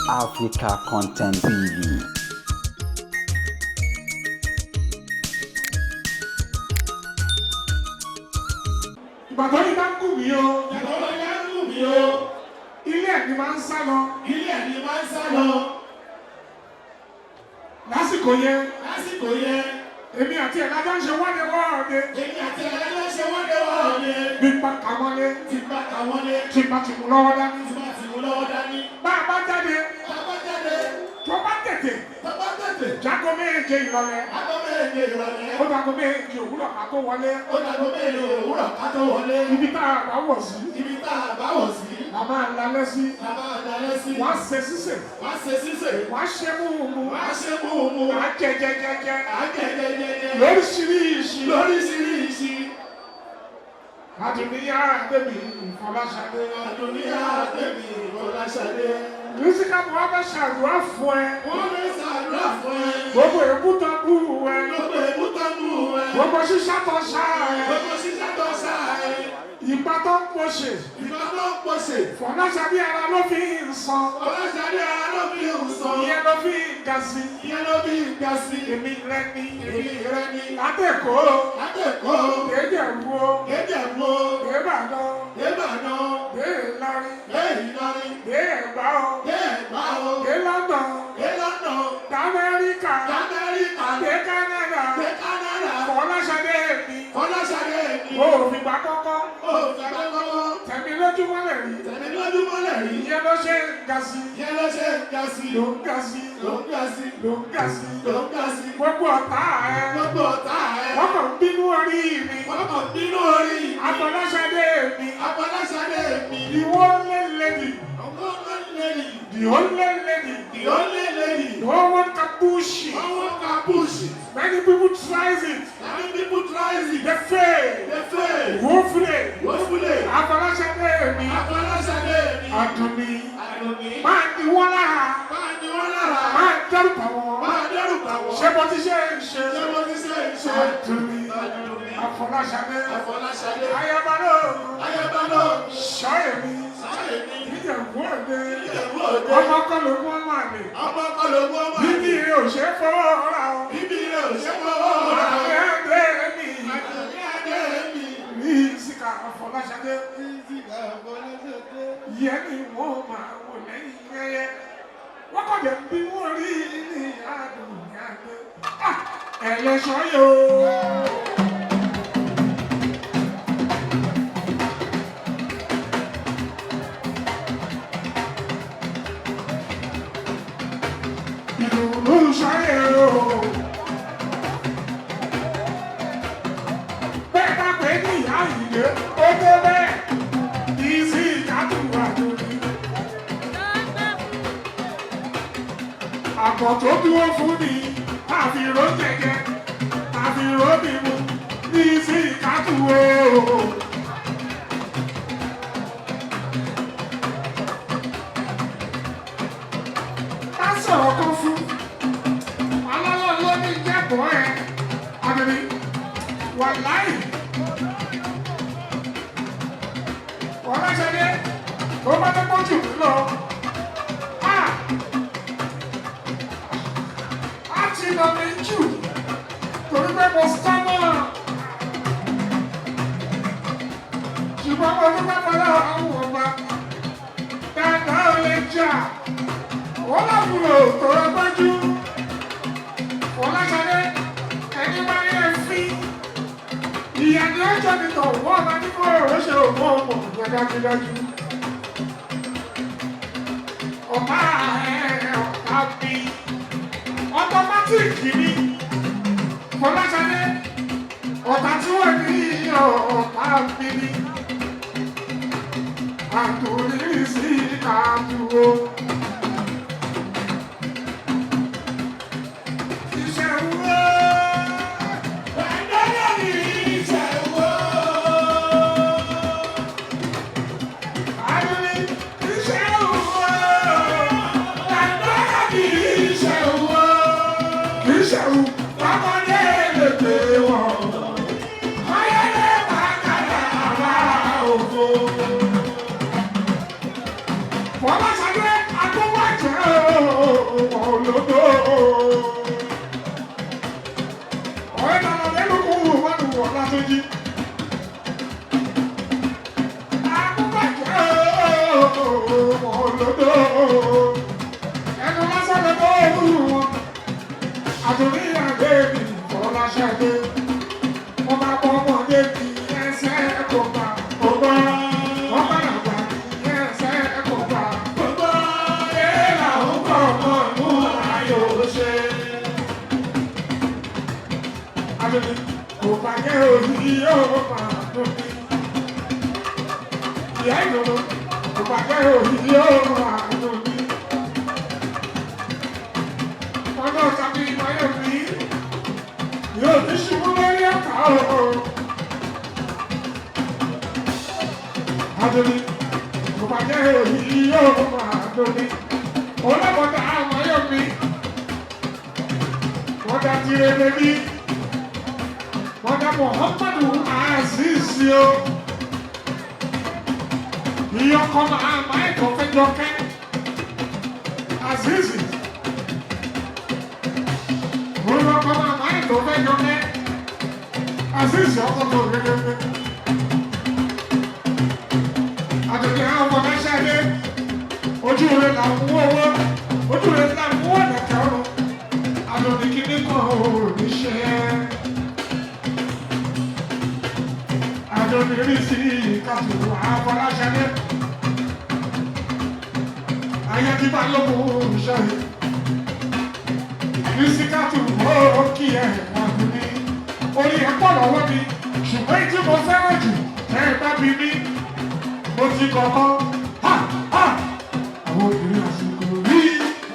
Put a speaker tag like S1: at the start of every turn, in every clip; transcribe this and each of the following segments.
S1: Africa Content TV.
S2: Ìgbà tó ní bá ń gùn mí o.
S3: Ìgbà tó ní bá ń gùn mí o.
S2: Ilé ẹ̀ ni máa ń sá lọ.
S3: Ilé ẹ̀ ni máa ń sá lọ.
S2: Lásìkò yẹn.
S3: Lásìkò yẹn.
S2: Èmi àti ẹ̀ lájọ́ ń ṣe wọ́de wọ́ọ̀de.
S3: Èmi àti ẹ̀ lájọ́ ń ṣe wọ́de wọ́ọ̀de.
S2: Bí n bá ka mọ́lé.
S3: Tí n bá ka mọ́lé.
S2: Tí n bá ti mú lọ́wọ́ dání.
S3: Tí n bá ti mú lọ́wọ́ dání.
S2: Bá a bá jáde.
S3: Bá a bá jáde.
S2: Tó bá tètè.
S3: Tó bá tètè.
S2: Jágo méje ìrọ̀lẹ́.
S3: Jágo méje ìrọ̀lẹ́.
S2: Ó dàgó méje òwúrọ̀ ká tó wọlé.
S3: Ó dàgó méje òwúrọ̀ ká tó wọlé.
S2: Ibi tá a bá wọ̀ sí.
S3: Ibi tá a bá wọ̀ sí.
S2: La máa lalẹ́ sí.
S3: La máa lalẹ́ sí.
S2: Wàá ṣe sísè.
S3: Wàá ṣe sísè.
S2: Wàá ṣe múmu.
S3: Wàá ṣe múmu.
S2: Wàá jẹ jẹ jẹ jẹ.
S3: Wàá jẹ jẹ jẹ jẹ.
S2: Lóríṣiríṣi.
S3: Lóríṣiríṣi.
S2: Àdùnníyá Adébí Fọláṣadé.
S3: Àdùnníyá Adébí Fọláṣadé.
S2: Mísíkà mo wá fẹ́ ṣàdúrà fún ẹ.
S3: Wọ́n fẹ́ ṣàdúrà fún ẹ.
S2: Gbogbo èébú tó bú ẹ.
S3: Gbogbo èébú tó bú ẹ.
S2: Gbogbo ṣíṣá tó ṣá ẹ.
S3: Gbogbo ṣíṣá tó ṣá ẹ.
S2: Ìgbà tó ń pòṣè.
S3: Ìgbà tó ń pòṣè.
S2: Fọláṣadé ara ló fi ń san.
S3: Fọláṣadé ara ló fi ń san.
S2: Ìyẹn ló fi ń ga sí.
S3: Ìyẹn ló fi ń ga sí.
S2: Èmi rẹ ni.
S3: Èmi rẹ ni.
S2: Látẹ̀kọ́.
S3: Látẹ̀kọ́.
S2: Déjẹ̀bú.
S3: Déjẹ̀bú.
S2: Débàdàn.
S3: Débàdàn.
S2: Dé Ìlọrin.
S3: Dé Ìlọrin.
S2: Dé Ẹ̀gbá o.
S3: Dé Ẹ̀gbá o.
S2: Dé London.
S3: Dé London.
S2: D'Amẹ́ríkà.
S3: D'Amẹ́ríkà.
S2: Dé Kánádà.
S3: Dé Kánádà.
S2: Fọláṣadé mi.
S3: Fọláṣadé mi.
S2: O ò fìgbà kọ́kọ́.
S3: O ò fìgbà kọ́kọ́.
S2: Tẹ̀mí lójú mọ́lẹ̀ rí.
S3: Tẹ̀mí lójú mọ́lẹ̀ rí.
S2: Ìyẹn ló ṣe ń ga sí.
S3: Ìyẹn ló ṣe ń ga sí.
S2: Ló ń ga sí.
S3: Ló ń ga sí.
S2: Ló ń ga sí.
S3: Ló ń ga sí.
S2: Gbogbo ọ̀tá ẹ.
S3: Gbogbo ọ̀tá ẹ.
S2: Wọ́n kàn ń bínú orí mi.
S3: Wọ́n kàn ń bínú orí mi.
S2: Afọláṣadé mi.
S3: Afọláṣadé mi.
S2: The only lady.
S3: The only lady.
S2: The only lady.
S3: The only lady.
S2: No one can push it.
S3: No one can push it.
S2: Many people tries it.
S3: Many people tries it.
S2: They fail.
S3: They fail.
S2: Woefully.
S3: Woefully.
S2: Afọláṣadé mi.
S3: Afọláṣadé mi.
S2: Àdùnní.
S3: Àdùnní.
S2: Máa ní wọ́n lára.
S3: Máa ní wọ́n lára.
S2: Máa dẹ́rù bà wọ́n.
S3: Máa dẹ́rù bà wọ́n.
S2: Ṣé mo ti ṣe é ṣe?
S3: Ṣé mo ti ṣe é ṣe?
S2: Àdùnní.
S3: Àdùnní.
S2: Afọláṣadé.
S3: Afọláṣadé.
S2: Ayabalóògùn.
S3: Ayabalóògùn.
S2: Ṣọ́ èmi.
S3: Ṣọ́ èmi.
S2: Níjẹ̀bú òde.
S3: Níjẹ̀bú òde.
S2: Ọmọ kọ́ ló mú ọmọ àlè.
S3: Ọmọ kọ́ ló mú ọmọ àlè.
S2: Bíbí rẹ̀ ò ṣe é fọwọ́ ra o.
S3: Bíbí rẹ̀ ò ṣe é fọwọ́ ra o.
S2: Àdùnní adé mi.
S3: Àdùnní adé mi.
S2: Ní ìsìkà Afọláṣadé.
S3: Ìsìkà Afọláṣadé.
S2: Ìyẹn ni wọ́n máa wò lẹ́yìn yẹyẹ. Wọ́n kọ̀ dé bí wọ́n rí ní Àdùnní adé. Ẹlẹ́ṣọ́ yóò. Ìdùnnú ṣayé o. Bẹ́ẹ̀ bá pè ní ìyá ìlé, ó tó bẹ́ẹ̀. Ìsì ìjádùn àdùnní. Àpọ̀ tó dúró fún mi, àfìró jẹjẹ, àfìró mímu, ní ìsì ìkádùn o. Bá sọ̀rọ̀ kan fún alọ́lọ́ ló ní jẹ́bọ̀ ẹ̀ Àdùnní wàláì Fọláṣadé tó bá tó pọ̀ jù mí lọ á ti lọ mi jù torí pé mo sọ́mọ́ ṣùgbọ́n mo dúpẹ́ pẹ̀lú àwọn ọba dáadáa ò lè jà wọ́n lábúrò tó rọgbọ́jú. Fọláṣadé ẹni máa ń yẹ fi ìyá ni ó jọ nìtọ̀ wọ́n máa ní kó ọ̀rọ̀ ṣe òun ọmọ ìyá dájúdájú. Ọ̀tá ẹ̀ ọ̀tá mi ọtọmátìkì ni Fọláṣadé ọ̀tá tí wọ́n ní ọ̀tá mi ni àtòrí sí àdúró. Iṣẹ́ wo? Àdùnní, iṣẹ́ wo? Àdùnní, iṣẹ́ wo? Iṣẹ́ wo? Ọmọdé lè pè wọ́n. Ayẹyẹ bàkàrà àrà òfò. Fọláṣadé. ọmọ olódò. Ẹnu lásán lọ́dọ̀ òru wọn. Àdùnní àgbẹ̀ mi Fọláṣadé. Wọ́n máa bọ́ ọmọdé kí ẹsẹ̀ kò bá kò bá. Wọ́n bá làgbà kí ẹsẹ̀ kò bá kò bá. Èèlà ń kọ̀ ọmọ inú ayò ṣe. Àdùnní kò bá jẹ́ òyì yóò máa dùn mí. Ìyá ìdùnnú kò bá jẹ́ òyì yóò máa dùn mí. Ọjọ́ tàbí ìmọ̀yọ̀ mi yóò ní ṣubú lórí ọ̀tá o. Adoni, kò bá jẹ́ òyì yóò máa dùn mí. Olóbọ̀dá àmọ́yọ̀ mi, wọ́n dá tirẹ̀ bẹ́bí. Wọ́n dá Muhammadu Aziz o. Ìyọkọ̀ máa máa ẹ̀kọ́ fẹ́ jọkẹ́. Aziz. Olùkọ́ máa máa ẹ̀kọ́ fẹ́ jọkẹ́. Aziz ọkọ̀ tó gẹ́gẹ́. Àtẹ̀tẹ̀ àwọn ọmọ náà ṣáde. Ojú rẹ̀ là ń wó owó. Ojú rẹ̀ là ń wó ọ̀dẹ̀kẹ́ ọ̀run. Àdùnní kìíní kan ò ní ṣe é. Àdùnní rí sí ìkàtù àfọláṣadé. Ayé tí bá lókun ṣe. Rísíkàtù ó kí ẹ̀ àdùnní. Orí ẹ̀ pọ̀ lọ́wọ́ mi. Ṣùgbọ́n èyí tí mo fẹ́ràn jù tẹ́ ẹ bá bí mi. Mo ti kọ̀ọ̀kan. Ha! Ha! Àwọn obìnrin àsìkò rí.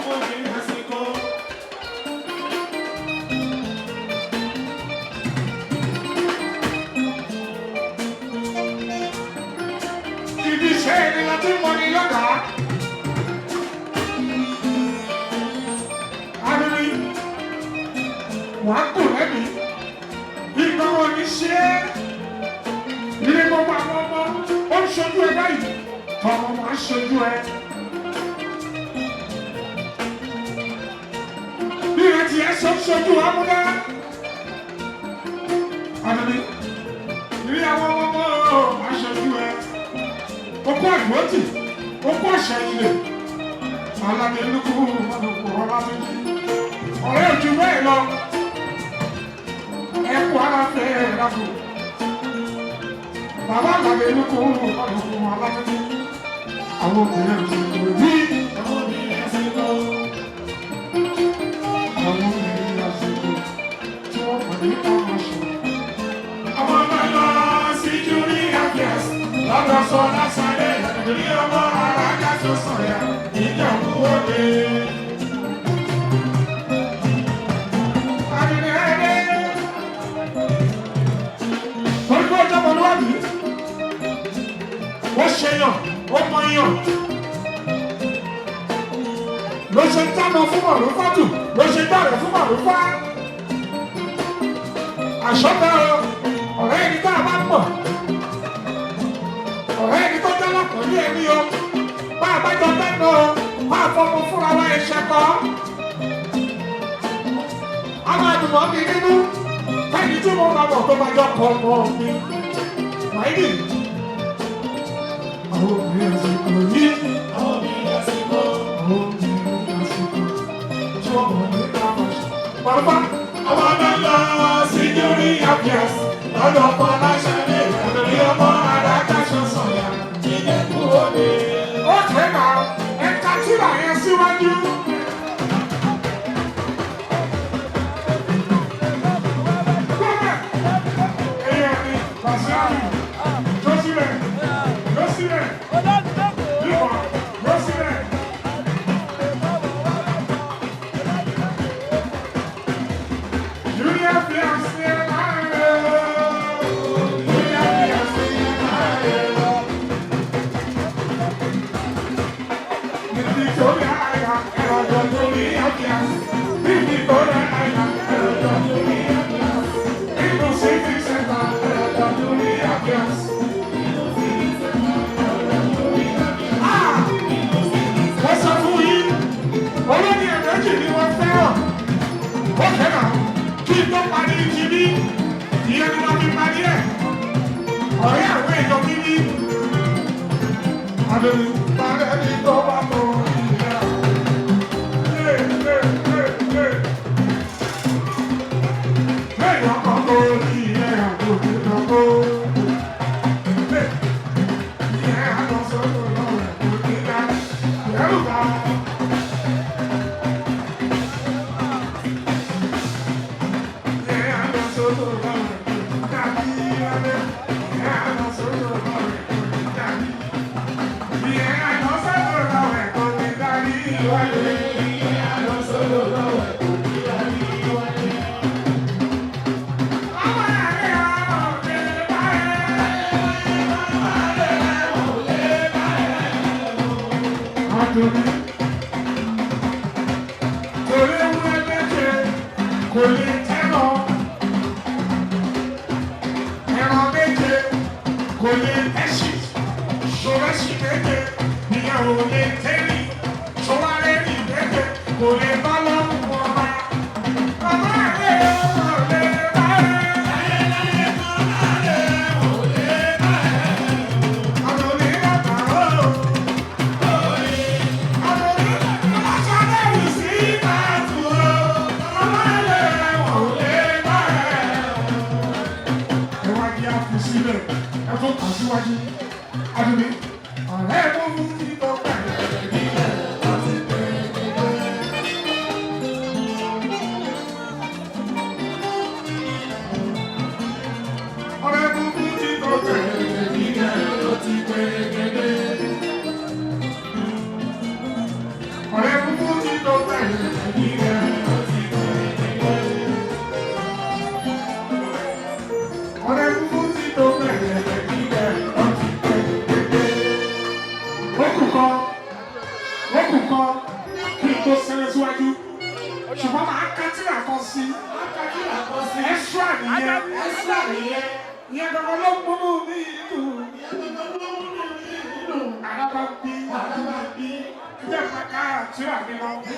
S3: Àwọn obìnrin àsìkò.
S2: Ibi iṣẹ́ ẹni la ti mọ ni lọ́gàá. Adúlí, wàá kù lẹ́bi. Ìgbà wọn ní ṣe é. Ilé gbogbo àwọn ọmọ ó ń ṣojú ẹ báyìí. Tọmọ máa ń ṣojú ẹ. Bí ìrètí ẹ ṣe ń ṣojú amúdá. Adúlí, ilé àwọn ọmọ máa ń ṣojú ẹ. Okó àgbọ̀tì, okó àṣẹyìnlẹ̀, aládé lukú mọ́tòkò ọlátúnjì. Ọ̀rẹ́ ojú bẹ́ẹ̀ lọ, ẹkú ara fẹ́ lágbo. Bàbá aládé lukú mọ́tòkò ọlátúnjì. Àwọn obìnrin àsìkò rí.
S3: Àwọn obìnrin àsìkò.
S2: Àwọn obìnrin àsìkò tí wọ́n mọ̀ ní káwọn ṣe.
S3: Àwọn ọmọ lọ sí Júrí Àfíàs. Lọ́dọ̀ sọ lásàlẹ̀ ní ọmọ alága tó sọ̀yà ìjọ̀bú òde.
S2: Torí pé ọjọ́ ọmọlúwàbí, ó ṣe yàn, ó mọ yàn. Ló ṣe ń dáná fún Màrúfátù, ló ṣe ń dàrẹ̀ fún Màrúfá. Àṣọ́gbà ọ̀rẹ́ ẹni tá a bá mọ̀, ọ̀rẹ́ ẹni tó jẹ́ lápọ̀lú ẹni o, bá a bá jọ dáná o, bá a fọmọ fúnra wa ẹ̀ṣẹ̀ kọ́. A máa dùn mọ́ mi nínú fẹ́ni tí mo máa bọ̀ tó máa jọ kọ́ ọmọ mi. Máìlì, àwọn obìnrin àsìkò yìí,
S3: Àwọn obìnrin àsìkò.
S2: àwọn obìnrin àsìkò tí wọ́n mọ̀ ní káwọn ṣe. Pàápàá,
S3: Àwọn ọmọ lọ sí Júrí Àfíàs. Lọ́dọ̀ pọ̀ lásàlẹ̀ ní ọmọ alága tó sọ̀yà ìjọ̀bú òde.
S2: ó tẹ̀ náà ẹ̀ka tíra yẹn síwájú. Gómẹ̀, ẹ̀yẹ mi, Bàṣírù, Jósílẹ̀, Jósílẹ̀, Bímọ, Jósílẹ̀. Junior fiancé, Junior fiancé, Victoria, ẹ̀rọ Junior fiancé, Victoria, ẹ̀rọ Junior fiancé, Inú City Center, ẹ̀rọ Junior fiancé. Ah! Wọ́n sọ fún yín, olórí ẹ̀rẹ́jì ni wọ́n fẹ́ràn. Ó fẹ́ràn kí n tó parí ti bí, ìyẹn ni wọ́n fi parí ẹ̀. Ọ̀rẹ́ àwọn èèyàn mi ní. Adéni, bàrẹ́ mi tó
S3: wálé. Àlọ́ sọ́dọ̀ lọ́wọ́ kò ní darí wálé.
S2: Ọmọ rẹ̀ ò lè bá ẹ. Adùnní. Kò lè wúrẹ́ méje, kò lè tẹ́rọ. Ẹran méje, kò lè tẹ́sì. Ṣòrẹ́sì méje, ìyẹn ò lè tẹ́rì. Ṣòwárẹ́rì méje, kò lè bá lọ́rùn ọba. Bàbá rẹ̀ ò lè bá ẹ. Adùnní bàbá o. Ọ̀rẹ́ búburú ti tọ́ bẹ̀rẹ̀ nílẹ̀ ó ti pẹ̀rẹ̀gẹ̀dẹ̀. Ọ̀rẹ́ búburú ti tọ́ bẹ̀rẹ̀ nílẹ̀ ó ti pẹ̀rẹ̀gẹ̀dẹ̀. Ọ̀rẹ́ búburú ti tọ́ bẹ̀rẹ̀ nílẹ̀ ó ti pẹ̀rẹ̀gẹ̀dẹ̀. Ó kù kan, ó kù kan kí n tó sẹ́rẹ́ síwájú. Ṣùgbọ́n màá ka tírà kan sí. Extra nìyẹn, extra nìyẹn. Ìyẹn gangan ló ń múnú mi dùn. Àràbà bí, àràbà bí. Ẹ jẹ́ ká tírà mi lọ.